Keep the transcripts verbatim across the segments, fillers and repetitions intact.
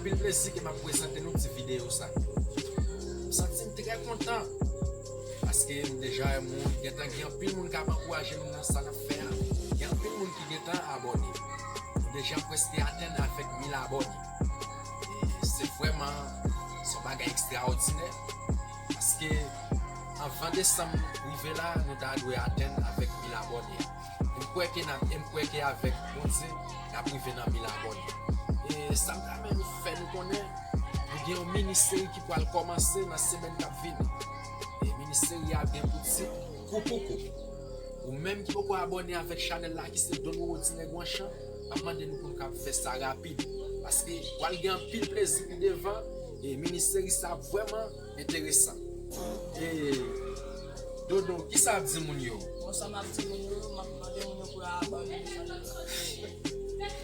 Anpil plezi ke m ap prezante nou ti videyo sa. M santi m trè kontan. Paske m deja wè moun, gentan gen anpil moun k ap ankouraje nou nan sa n ap fè a. Gen anpil moun ki gentan abòne. Nou deja prèske atenn avèk mil abòne. E se vrèman, se yon bagay ekstraòdinè. Paske anvan desanm rive la, nou ta dwe atenn avèk mil abòne. E m kwè ke n ap, e m kwè ke avèk Bondye, n ap rive nan mil abòne. E sa m ta renmen nou fè nou konnen, nou gen yon mini seri ki pral kòmanse nan semèn k ap vini. E mini seri a gen pou tit Koukoukou. Ou menm ki poko abòne avèk chanèl la, ki se Don Roro Ti Nèg Wanchan, m ap mande nou pou nou kab fè sa rapid. Paske pral gen anpil plezi pi devan, e mini seri sa vrèman enteresan. E Dodo, kisa w ap di moun yo? Bon, sa m ap di moun yo, m ap mande moun yo pou yo abòne nan chanèl la.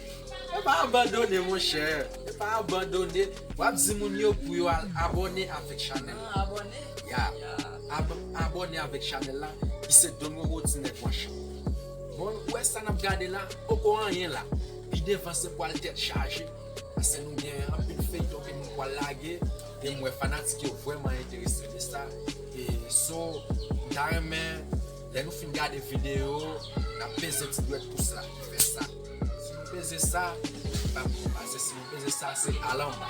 E pa abandone, monchè. E pa abandone. W ap di moun yo pou yo al abòne avèk chanèl la. Ah, abòne? Ya. Ya. Ab- abòne avèk chanèl la, ki se Don Roro Ti Nèg Wanchan. Bon, ou wè sa n ap gade la, poko anyen la. Pi devan se pral tèt chaje. Paske nou gen anpil feyton ke nou pral lage. E m wè fanatik yo vrèman enterese de sa. E so, m ta renmen, lè nou fin gade videyo, n ap peze ti dwèt pous la. Fè sa. Si nou peze sa, pa, paske si nou peze sa, se al anba.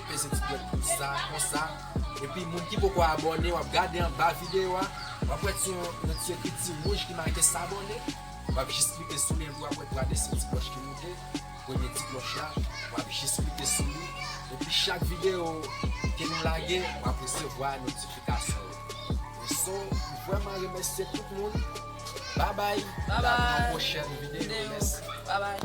Peze ti dwèt pous sa, konsa. Epi moun ki poko abòne, w ap gade anba videyo a, w ap wè ti yon, yon ti ekriti wouj ki make s'abonner. W ap jis klike sou li, epi w ap wè twa de ti klòch ki moute. Premye ti klòch la, w ap jis klike sou li. Epi chak videyo ke nou lage, w ap resevwa notifikasyon yo. E so, m vrèman remèsye tout moun. Babay. Babay. Nan yon pwochèn videyo. Videyo. Mèsi. Babay.